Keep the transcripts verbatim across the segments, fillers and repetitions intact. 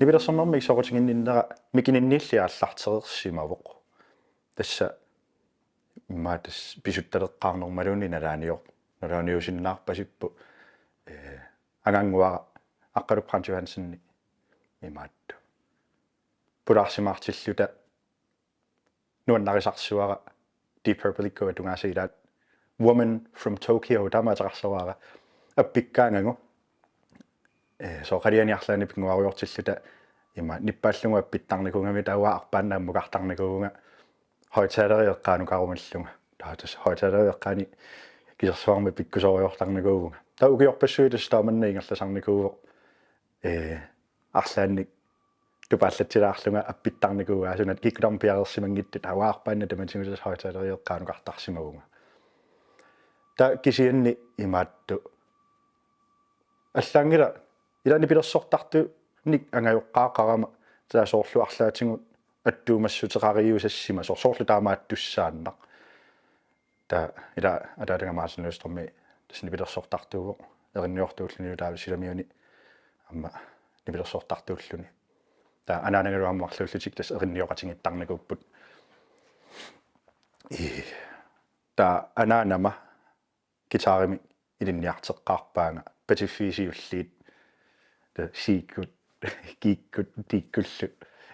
Nipilersornermik soqutiginninnera mikininniilli aallartereersimavoq. Tassa immaqa tassa pisuttaleqqaarnermaluunniit nalaanior-, nalaaniusinnaarpasippoq, ee, angannguara Aqqalu Brandt Johansen imaattoq pulaarsimaartilluta nuannarisarsuara Deep Purple-ikkut tungaasilaat Woman from Tokyo taama ateqarsuara appikkaangagu. Ee, soqaliani arlaanni pinnguarujoortilluta ima nippaallugu appittarnikuugami taava arpaannaq ammukartarnikuuvunga højttaleriup eqqaanukarumallunga. Taava tassa højttaleriup eqqaani kisersuarmi pikkusoriortarnikuuvunga. Taava ukiorpassuit tassa taamanna ingerlasarnikuuvoq. Ee, arlaannik tupaallatsilaarlunga appittarnikuugaasuna kikkut aamma piareersimanngitsut taava arpaannaq tamatigut tassa højttaleriup eqqaanukartarsimavunga. Taava kisianni imaattoq allaanngilaq ila nipilersortartunik angajoqqaaqarama taava soorlu arlaatigut attuumassuteqariusassimasoq soorlu taamaattussaannaq. Taava ila ataataga Martin Løvstrømi tassa nipilersortartuuvoq erinniortuullunilu taava silamiuni aamma nipilersortartuulluni. Taava anaanagalu aamma marluullutik tassa erinnioqatigiittarnikuupput. Ii. Taava anaanama guitarimik ilinniarteqqaarpaanga patiffiit siulliit. Taava siikkut, kiikkut, tiikkullu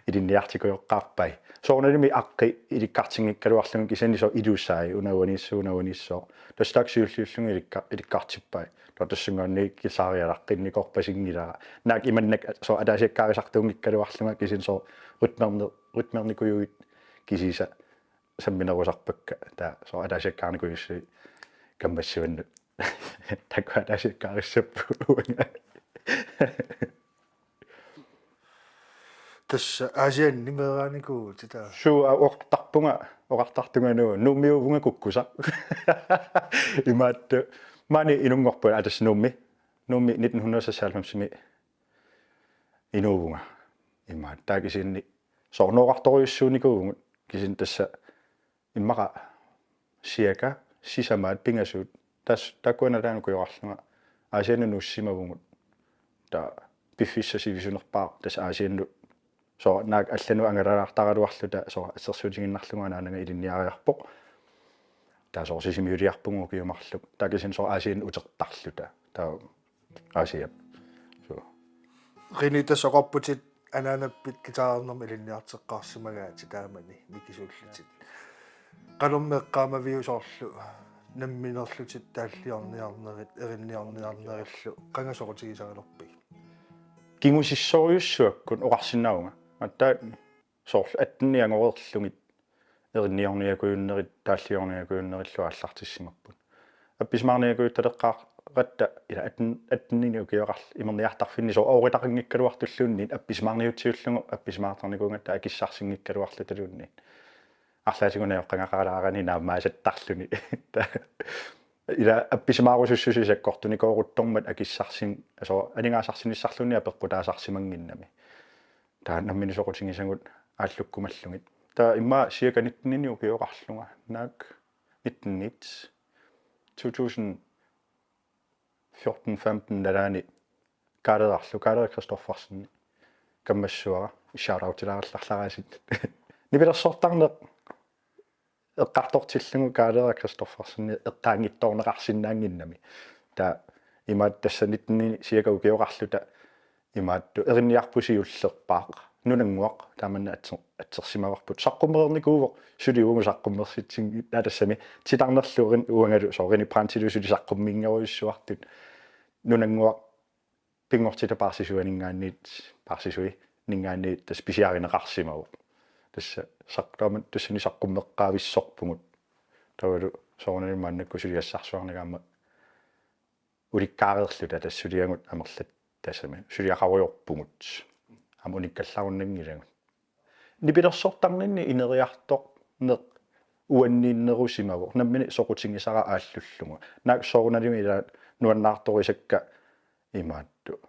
ilinniartikujoqqaarpai. Soorunalimi aqqi ilikkartinngikkaluarlugit kisianni soorlu ilusai una uaniissooq, una uaniissooq. Tassa taakku siulliullugit ilikka-, ilikkartippai. Taava tassungaanniit guitarialaqqinnikorpasinngilara. Naak imannak soorlu ataasiakkaarisartuunngikkaluarlunga kisianni soorlu rytmerni-, rytmernikujuit kisiisa samminerusarpakka taava soorlu ataasiakkaarnikujussui kammassivannut. Taakku ataasiakkaarissapput uanga. Tassa Aasianni meeraanikuuvutit taava. Suu, aa, oqartarpunga, oqartartunga Nuuk, Nuummiuuvunga kukkusaq. Imaattoq maani inunngorpunga, aa, tassa Nuummi. Nuummi nitten hundrede og seksoghalvfemsimi inuuvunga. Imaattoq taava kisianni soorlu nooqartorujussuunikuuvugut kisianni tassa immaqa cirka sisamaat pingasuut. Tassa taakkua nalaani ukioqarlunga Aasiannut nuussimavugut. Taava piffissaq sivisunerpaaq tassa Aasiannut soorlu naak allanut angalalaartaraluarluta soorlu assersuutigiinnarlugu anaanaga ilinniariarpoq. Taava soorlu Sisimiuliarpugut ukiut marluk. Taava kisianni soorlu Aasiannut utertarluta. Taava Aasiap. Suu. René, tassa oqarputit anaanappit guitarernermik ilinniarteqqaarsimagaatit taamani mikisuullutit. Qanormi eqqaamaviuk soorlu namminerlutit taalliorniarnerit, erinniorniarnerillu, qanga soqutigisarilerpigit? Kingusissorujussuakkut oqarsinnaavunga. Aatsaat soorlu atten angoreerlugit erinniorniakujunnerit taalliorniakujunnerillu aallartissimapput. Appisimaarniakujuttarluta ila atten, atten ukioqarlunga imerniartarfinni soorlu ooritaqanngikkaluartulluunniit appisimaarniutsiullugu appisimaartarnikuugatta akissarsinngikkaluarlutaluunniit. Arlaatigut najoqqangaqalaarani naammaasattarluni. Ila appisimaarusussuseq sakkortunikooruttormat akissarsin-, soorlu aningaasarsinissarluunniit apeqqutaasarsimannginnami. Taava nammineq soqutigisagut aallukkumallugit. Taava immaqa cirka nitten ukioqarlunga. Naak nitten to tusind fjorten femten nalaani Kaalerarlu, Kaaler Christoffersen kammassavara, shout-outilaarallarlaraasiit. Nipilersortarneq eqqartortillugu Kaaler Christoffersen eqqaanngitsoorneqarsinnaannginnami. Taava imaattoq tassa nitten cirka ukioqarluta imaattoq erinniarput siullerpaaq. Nunannguaq taamanna atser-, atsersimavarput. Saqqummereernikuuvoq suli uagut saqqummersitsinngilaq tassami titarnerlu uangalu soorlu René Brandtilu suli saqqummiinnerujussuartut. Nunannguaq pinngortitaq paarsisuaninngaanniit, paarsisuininngaanniit tassa pisiarineqarsimavoq. Tassa saq-, taamanna tassani saqqummeqqaavissorpugut. Taavalu soorunami maannakkut suliassarsuarnik aamma ulikkaareerluta tassa suliagut amerlat tassami suliaqarujoorpugut. Aamma unikkallarunnanngilagut. Nipilersortarninni ineriartorneq uanniinnerusimavoq. Nammineq soqutigisara aallullugu. Naak soorunalimi ilaat nuannaartorisakka imaattoq.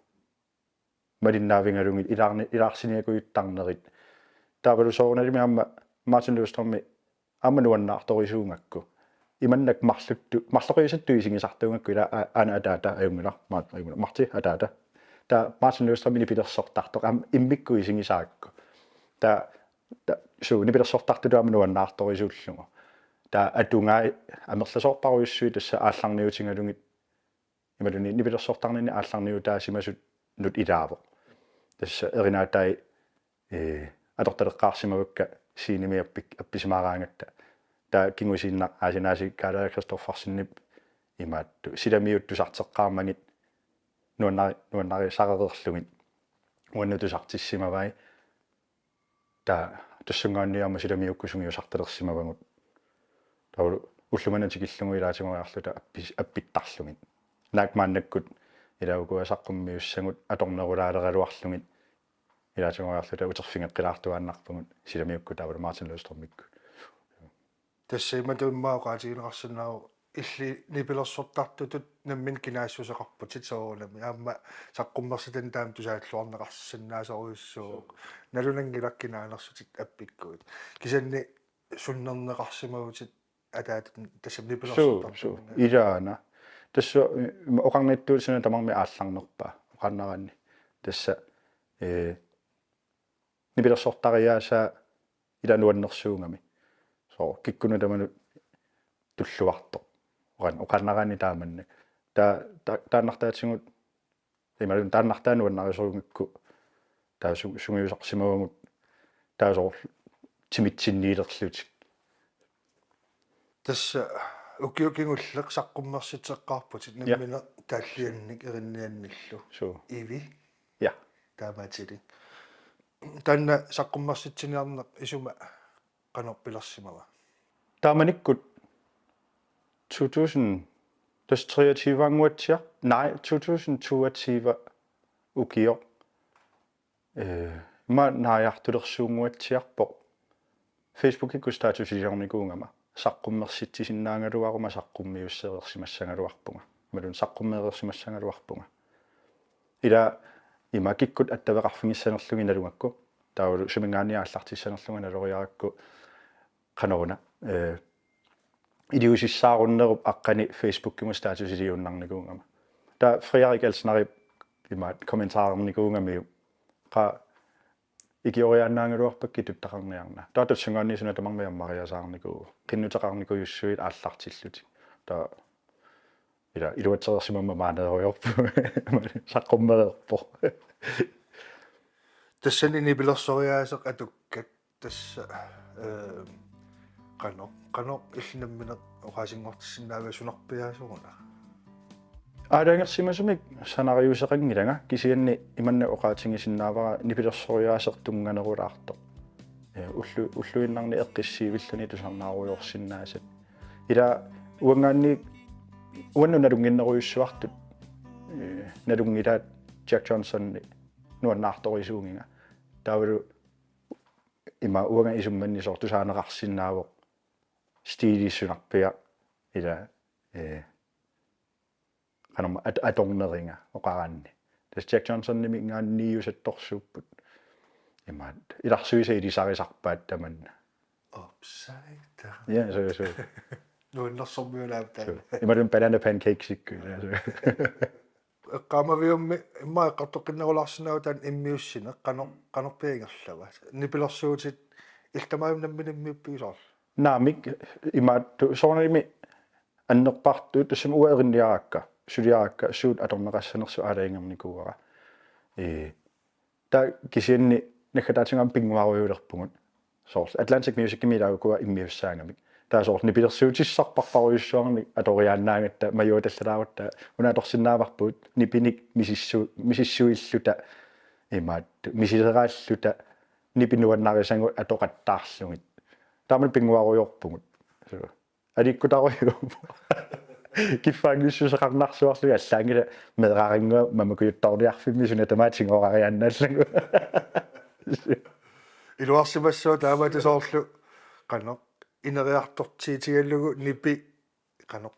Malinnaavigalugit ilaarni-, ilaarsiniakujuttarnerit. Taavalu soorunalimi aamma Martin Løvstrømi aamma nuannaartorisuugakku. Imannak marluttu-, marloqiusattut isigisartuugakku ila a-, aana ataata ajunngilaq, ma-, ajunngilaq, Marti ataata. Taava Martin Løvstrøm nipilersortartoq aamma immikkut isigisarakku. Taava, taava suu nipilersortartutut aamma nuannaartorisuullugu. Taava atugai amerlasoorparujussuit tassa aallarniutigalugit imaluunniit nipilersortarninni aallarniutaasimasut nut ilaavoq. Tassa erinaatai ee, atortaleqqaarsimavakka scenemi appik-, appisimaaraangatta. Taava kingusinnerup aasinaasi Kaala Kristoffersenip imaattoq silamiut tusarteqqaarmagit nuannari-, nuannarisarereerlugit uannut tusartissimavai. Taava tassungaanniit aamma silamiukkut sungiusartalersimavagut. Taava ulloq manna tikillugu ilaatigoriarluta appis-, appittarlugit. Naak maannakkut ilaa ukua saqqummiussagut atornerulaaleraluarlugit ilaatigoriarluta uterfigeqqilaartuaannarpugut silamiukkut taavalu Martin Løvstrømikkut. Tassa imatut immaqa oqaatigineqarsinnaavoq illit nipilersortartutut nammineq kinaassuseqarputit soorunami. Aamma saqqummersitani taama tusaalluarneqarsinnaasorujussuuvoq. Nalunanngilaq kinaanersutit appikkuit. Kisianni sunnerneqarsimavutit ataatat tassami Suu, nipilersortartut. Suu. Ilaana. Tassa, eh, oqarnittut suna tamarmi aallarnerpaa. Oqaannaraanni. Tassa, eh, nipilersortariaasaa ila nuannersuugami. Soo, kikkunnut tamanut tulluartoq. Oqan-, oqaannaraanni taamannak. Taa-, ta-, taannartaatigut imaluunniit taannartaa nuannarisuugakku taava su-, sungiusarsimavagut taava soorlu timitsinniilerlutik. Tassa ukiut kingulleq saqqummersitseqqaarputit. Ja. Nammineq taalliannik erinniannillu. Suu. Ivi. Ja. Taamaatilik. Taanna saqqummersitsiniarneq isuma qanoq pilersimava? Taamanikkut to tusind, tassa treogtyve-nguatsiar-, nej, to tusind toogtyve ukioq. Eh, ima naajartulersuunnguatsiarpoq. Facebookikkut statusiliornikuugama. Saqqummersitsisinnaagaluaruma saqqummiussereersimassagaluarpunga. Imaluunniit saqqummereersimassagaluarpunga. Ila ima kikkut attaveqarfigissanerlugit nalugakku. Taavalu suminngaanniit aallartissanerlunga naloriarakku qanoruna. Eh, iliuusissaarunnerup aqqani Facebookimut statusiliuinnarnikuugama. Taava Frederik Elsnerip imaat kommentarernikuugamiuk. Qaa ikioriaannaagaluarpakka tuttaqarniarna. Taava tassungaanniit suna tamarmi ammariasaarnikuuvoq. Qinnuteqarnikujussuit aallartillutik. Taava ila iluatsereersimammat maaneerujoorpoq. Saqqummereerpoq. Tassani nipilersoriaaseq atukkat tassa, eh, qanoq, qanoq illit nammineq oqaasinngortissinnaaviuk sunarpiaasoruna? Aalajangersimasumik sanariuseqanngilanga kisianni imannak oqaatigisinnaavara nipilersoriaaseq tunnganerulaartoq. Eh, ullu-, ulluinnarni eqqissiivilluni tusarnaarujoorsinnaasat. Ila uanngaanniit uannut nalunnginnerujussuartut, eh, nalunngilaat Jack Johnsoni nuannaartorisuugiga. Taavalu ima uanga isummanni soorlu tusaaneqarsinnaavoq stilissunarpiaq ila, eh, qanormaa at-, atorneriga oqaraanni. Tassa Jack Johnsoniminngaanniit niusattorsuupput. Imaat ilarsuisa ilisarisarpaat tamanna. Upside down. Ja, suu, suu. Nuannersormiulaap taanna. Suu. Imaluunniit banana pancakesikkut. Ja, suu. Eqqaamaviummi immaqa eqqartoqqinnerulaarsinnaavoq taanna immiussineq qanoq, qanorpiaq ingerlava? Nipilersuutit illit tamarmik nammineq immiuppiuk soorlu? Naamik, imaattoq soorunalimi annerpaartut tassami uanga erinniarakka, suliarakka suut atorneqassanersut aalajangernikuuara. Ee, taava kisianni naggataatigut aamma pinnguarujulerpugut. Soorlu Atlantic Musicimi ilaa ukua immiussaagamik. Taava soorlu nipilersuutissarparparujussuarnik atoriaannaagatta majuatallalaarutta una atorsinnaavarput nipinik misissu-, misissuilluta imaattoq misileraalluta nipit nuannarisagut atoqattaarlugit. Taamani pinnguarujoorpugut. Suu. Aliikkutarujuuvoq. Kiffaanngissuseqarnarsuarlugit allaanngilaq meeraarinngua mamakujuttorniarfimmi suna tamaat tigoorariaannaallagu. Iluarsimassaaq taamatut soorlu qanoq ineriartortiitigalugu nipi qanoq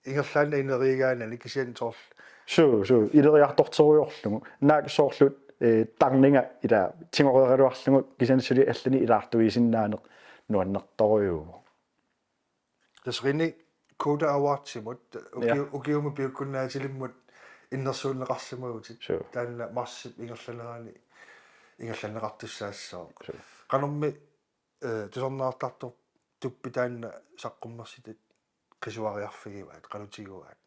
ingerlaannaq ineriigaanani kisianni soorlu. Suu, suu, ineriartorterujoorlugu. Naak soorlu, eh, tarninga ila tigoreeraluarlugu kisianni suli allanik ilaartuisinnaaneq nuannertorujuuvoq. Tassa René, Koda Awardsimut, uki-, Ja. ukiumut piukkunnaatilimmut innersuunneqarsimavutit. Suu. Taanna marsip ingerlanerani ingerlanneqartussaassaaq. Suu. Qanormi, eh, tusarnaartartoq tuppi taanna saqqummersitat qisuariarfigivaat, qanoq tiguaat?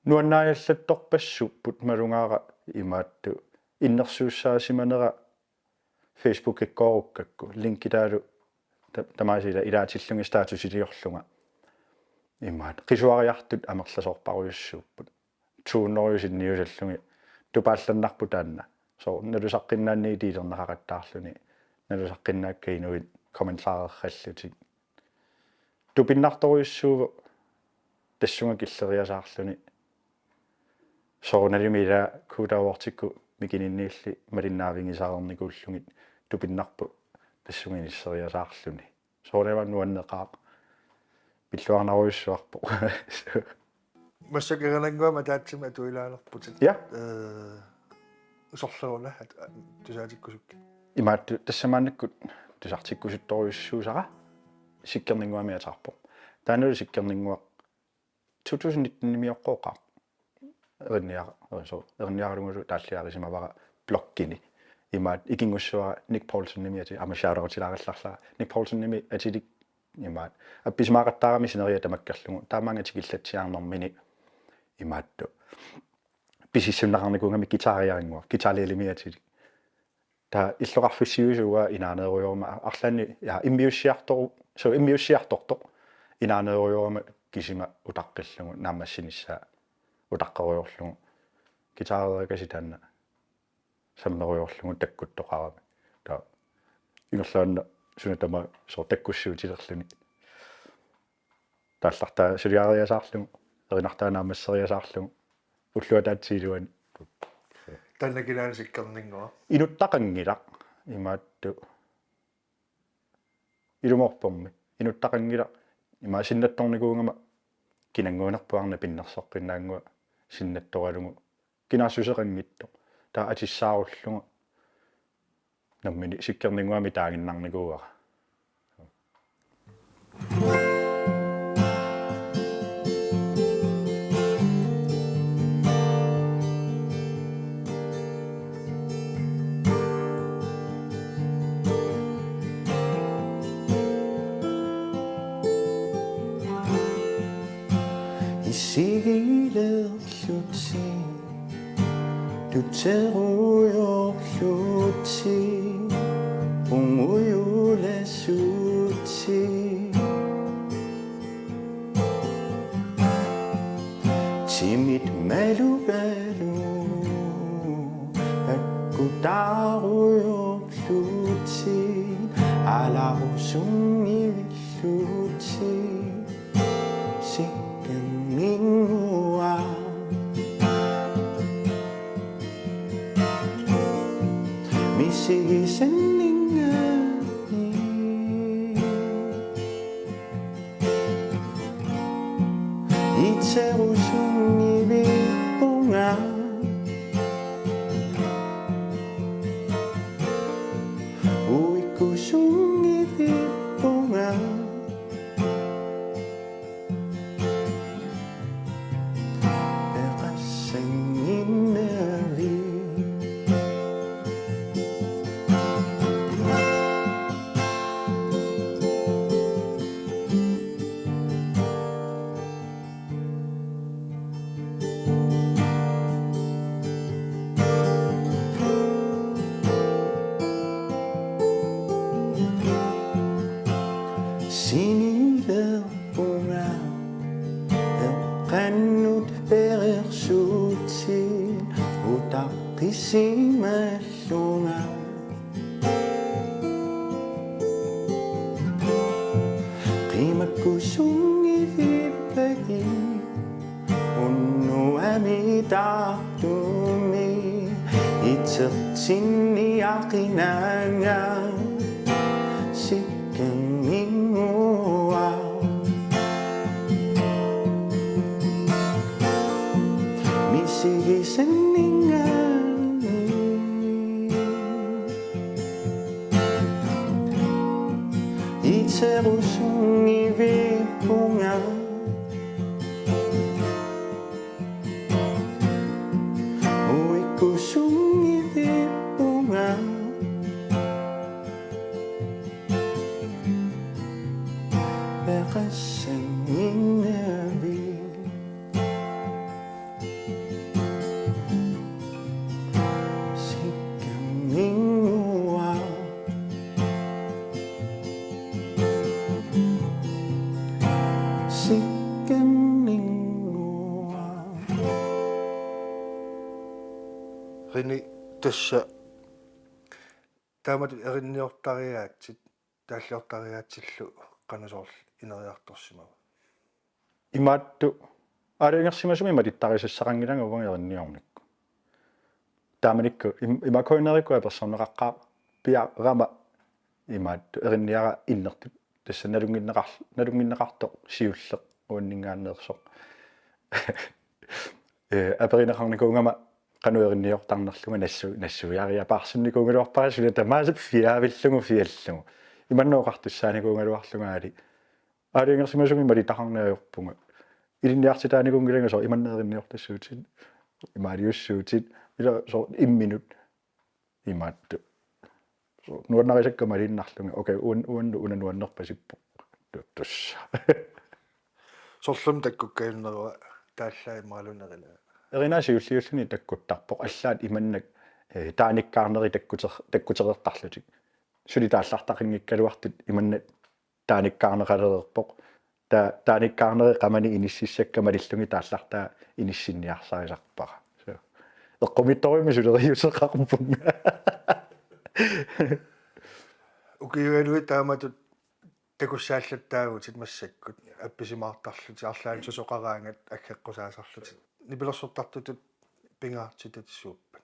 Nuannaajallattorpassuupput malugaara imaattoq innersuussaasimanera Facebookikkoorukkakku, linkitaalu ta-, tamaasa ila ilaatillunga statusiliorlunga. Imaattoq qisuariartut amerlasoorparujussuupput. To hundrede sinniusallugit tupaallannarpoq taanna. Soorlu nalusaqqinnaanni deelerneqaqattaarluni. Nalusaqqinnaakka inuit kommentarerallutik. Tupinnartorujussuuvoq tassunga killeriasaarluni. Soorunalimi ila Kuuta Avortikkut mikininniilli malinnaavigisarnikuullugit tupinnarpoq tassunga inisseriasaarluni. Soorunami nuanneqaaq. Pilluarnarujussuarpoq. Massakkut erinannguamik ataatsimik atuilaalerputit. Ja. Eh, sorleruna at-, at-, tusaatikkusukkit? Imaattoq tassa maannakkut tusartikkusuttorujussuusara Sikkerninnguamik ataarpoq. Taannalu Sikkerninnguaq to tusind nitten-imioqqooqaaq. Erinniara-, so, erinniaralugulu taalliarisimavara bloggini. Imaattoq ikinngussavara Nick Poulsenimik ati-, aamma shout-outilaarallarlara. Nick Poulsenimik atilik imaattoq appisimaaqattaarami sineriak tamakkerlugu. Taamaanga tikillatsiarnermini imaattoq pisissunneqarnikuugami guitariarinnguaq, guitarlærermik atilik. Taava illoqarfissiuisuuvoq inaaneerujoorama arlaanni, ja, immiussiartoru-, so immiussiartortoq inaaneerujoorama kisima utaqqillugu naammassinissaa utaqqerujoorlugu. Guitareerikasi taanna sammerujoorlugu takkuttoqarami. Taava ingerlaannaq suna tamaat soorlu takkussuutilerluni. Taallartaa suliariasaarlugu, erinartaa naammasseriasaarlugu, ulloq ataatsip iluani. Taanna kinaana Sikkerninnguaq? Inuttaqanngilaq, imaattoq. Ilumoorpormi. Inuttaqanngilaq, imaattoq sinnattornikuugama kinannguunerput arnaq pinnersoqqinnaannguaq sinnattoralugu. Kinaassuseqanngitsoq. Taava atissaarullugu. Nammineq Sikkerninnguamik taaginnarnikuuara. Isigilerlutit, tuterujoorlutit, pungujuulassutit. Timit malugalu, akkutaarujoorlutit, alarusunngillutit. Sikkerninnguaq. Misigisanninngaanniit. Iterusunngivippunga. Uikkusunngivippunga. Peqassannginnavit. Sinilerpunga, eqqannut pereersuutit, utaqqisimallu- -llunga. Qimakkusunngivippagit unnuami taartumi, itertinniaqinaanga Sikkerninnguaq. Misigisanninngaanniit. Iterusunngivippunga. Kusunngiliippunga peqassannginavi. Sikkerninnguaq. Sikkerninnguaq. René, tassa taamatut erinniortariaatsit, taalliortariaatsillu qanoq soorlu ineriartorsimava? Imaattoq aalajangersimasumik malittarisassaqanngilanga uanga erinniornikkut. Taamanikkut im-, imaakkuinnarikku apersorneqaqqaarpiarama imaattoq erinniara innertut. Tassa nalunnginneqar-, nalunnginneqartoq siulleq uanninngaanneersoq. Ee, aperineqarnikuugama qanoq erinniortarnerlunga nassu-, nassuiariapaarsinnikuugaluarpara suli tamaasa fiaavillugu fiallugu. Imannak oqartussaanikuugaluarlunga aali. Aalajangersimasumik malittaqarneq ajorpunga. Ilinniartitaanikuunngilanga soorlu imannak erinniortassuutit. Imaaliussuutit. Ila soorlu imminut. Imaattoq. Soorlu nuannarisakka maliinnarlunga. Okay, uan-, uannut una nuannerpasippoq. Tu-, tassa. Sorlumi takkukkaannerua taallaat imaluunniit erinaa? Erinaa siulliulluni takkuttarpoq. Allaat imannak, eh, taanikkaarneri takkuter-, takkutereertarlutik. Suli taallartaqanngikkaluartut imannak taanikkaarneqalereerpoq. Ta-, taanikkaarneri qamani inississakka malillugit taallartaa inissinniarsarisarpara. So. Eqqumiitsorujussuarmik suleriuseqarpunga. Ukiualuit taamatut takussaallattaavutit massakkut appisimaartarlutit, arlaannik susoqaraangat aggeqqusaasarlutit. Nipilersortartutut pingaartitat suuppat?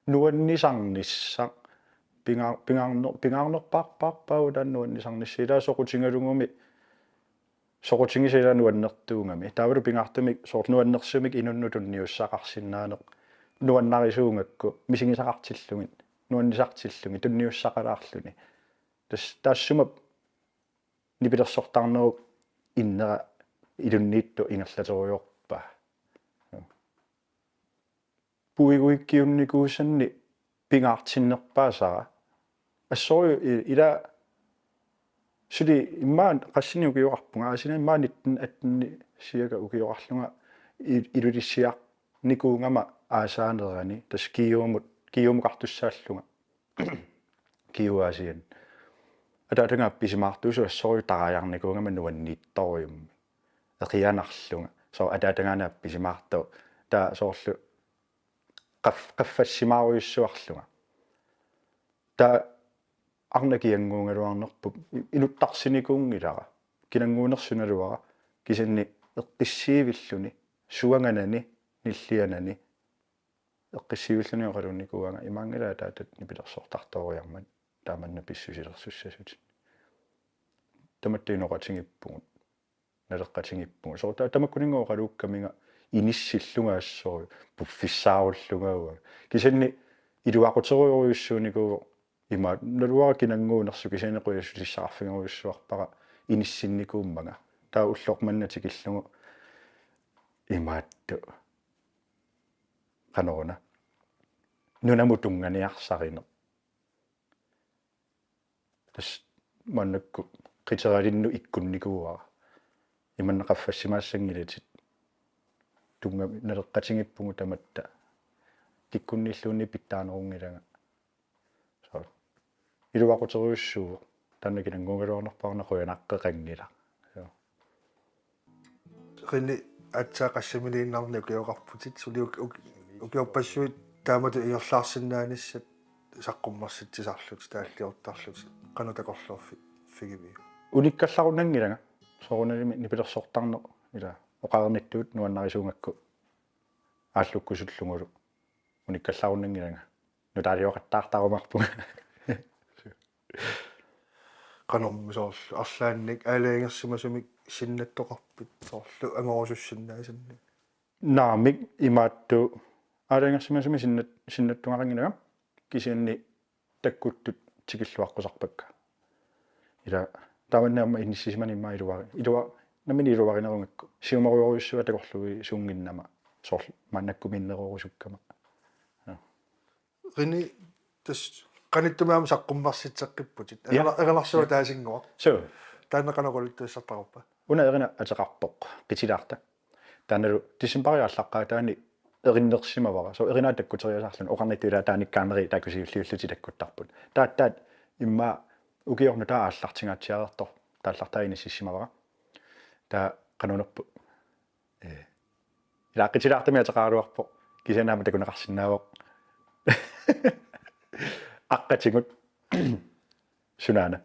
Nuannisarnissaq. Pinga-, pingaarner-, pingaarnerpaarpaarpaagut taanna nuannisarnissaq. Ilaa soqutigalugumi, soqutigisat ilaa nuannertuugami. Taavalu pingaartumik soorlu nuannersumik inunnut tunniussaqarsinnaaneq. Nuannarisuugakku misigisaqartillugit, nuannisartillugit, tunniussaqalaarluni. Tas-, taassuma nipilersortarnerup innera ilunniittoq ingerlaterujoorpaa. Puiguikkiunnikuusanni pingaartinnerpaasara. Assorujuk i-, ila suli immaqa qassinik ukioqarpunga, aasina immaqa nitten atten siaka ukioqarlunga i-, ilulissiarnikuugama aasaanerani, tassa Kiumut, Kiumukartussaallunga. Kiuaasian. Ataataga appisimaartuusoq assorujuk tarajarnikuugama nuanniittorujummik. Eqianarlunga. Soorlu ataatagaana appisimaartoq. Taava soorlu qaf-, qaffassimaarujussuarlunga. Taava arnaq kigannguugaluarnerpoq i-, inuttarsinikuunngilara. Kigannguunersoq naluara. Kisianni eqqissiivilluni, suanganani, nillianani, eqqissiivilluni oqaluunnikuuanga imaanngilaq ataatat nipilersortartooriarmat taamanna pissusilersussasutit. Tamatta inoqatigiippugut. Naleqqatigiippugut. Soorlu ta-, tamakkuninnga oqaluukkaminga inissillunga assorujuk. Puffissaarullunga uanga. Kisianni iluaquterujorujussuunikuuvoq ima naluara kigannguunersoq kisianni qujassusissaqarfigerujussuarpara inissinnikuummanga. Taava ulloq manna tikillugu imaattoq. Qanoruna. Nunamut tunnganiarsarineq. Tassa maannakkut qiteralinnut ikkunnikuuara. Imanna qaffassimaassanngilatit. Tunngami naleqqatigiippugut tamatta. Kikkunnilluunniit pitsaanerunngilanga. So. Iluaquterujussuuvoq. Taanna kigannguugaluarnerpaaruna qujanaqqeqanngilaq. So. René, aatsaat qassiminiinnarnik ukioqarputit, suli uk-, uk-, ukiorpassuit taamatut ingerlaarsinnaanissat saqqummersitsisarlutit, taalliortarlutit, qanoq takorloorfi-, figiviuk? Unikkallarunanngilanga, soorunalimi nipilersortarneq, ila, oqarnittut nuannarisuugakku aallukkusullugulu unikkallarunanngilanga. Nutaalioqattaartarumaarpunga. Qanormi soorlu arlaannik aalajangersimasumik sinnattoqarpit soorlu angorusussinnaasannik? Naamik imaattoq aalajangersimasumik sinnat-, sinnattugaqanngilanga kisianni takkuttut tikilluaqqusarpakka. Ila taamanna aamma inissisimani immaqa iluari-, ilua-, nammineq iluarinerugakku. Siumorujorujussuaq takorluuisuunnginnama. Soorlu maannakkuminnerorusukkama. Rini, tassa qanittumi aamma saqqummersitseqqipputit. Ja. Erina-, erinarsuaq taasinnguaq. Suu. Taanna qanoq oqaluttuassarpasippa? Una Erina ateqarpoq Qitilaarta. Taannalu decembarip aallaqqaataani erinnersimavara. Suu, Erinaata takkuteriasaarluni oqarnittut ilaa taanna kaameri taakku siulliullutik takkuttarput. Taava taava immaqa ukioq nutaaq aallartingaatsiareersoq taallartaa inissimavara. Taava qanoq oqarnerput. Ee. Ilaa Qitilaartami ateqaraluarpoq. Kisianni aamma takuneqarsinnaavoq. Aqqatigut. Sunaana.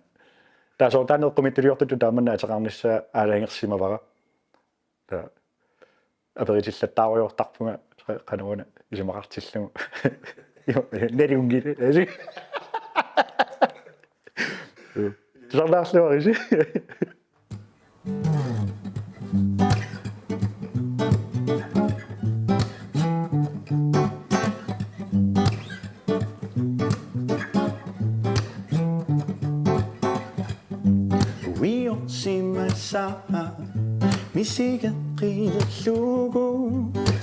Taava soorlu taanna eqqumiitsuliortutut tamanna ateqarnissaa aalajangersimavara. Taava aperitillattaarujoortarpunga qa-, qanoruna isumaqartillugu. Nalunngilat. Tusarnaarluarisi. Uiorsimasara misigeqqilerlugu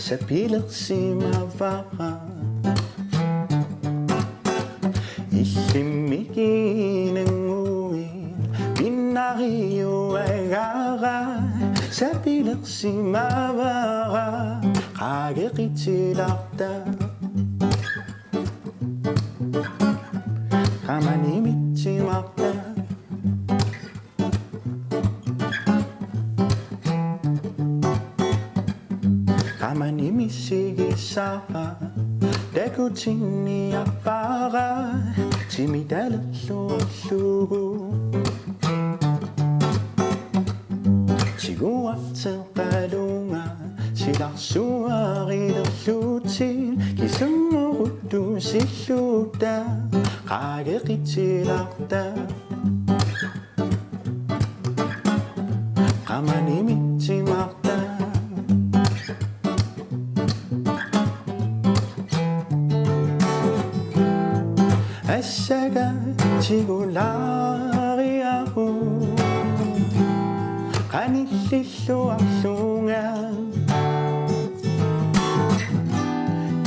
sapilersimavara. Illimmi kiinannguit pinnariuagara sapilersimavara qaageqitilaarta. Qamani mitsimaarta. Qamani misigisara takutinniarpara timitalerluarlugu. Tiguarteqalunga silarsuarilerlutit kisummooruttusilluta qaageqitilaarta. Qamani mitsimaarta. Assaga tigulaariaruk qanillilluarlunga.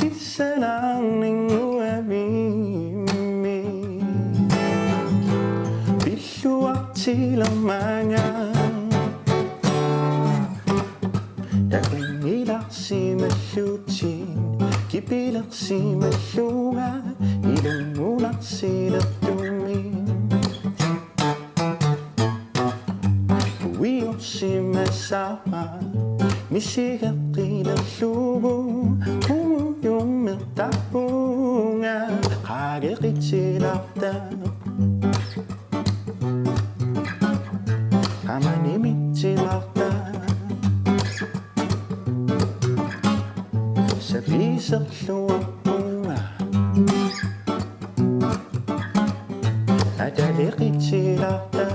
Pissalaarninnguavimmi pilluartilermanga. Takunnilarsimallutit kipilersimallunga ilungunarsilertumik. Uiorsimasara misigeqqilerlugu kungujummertarpunga qaageqitilaarta. Qamani mitsimaarta. Sapiiserluarpunga ataleqitilaarta.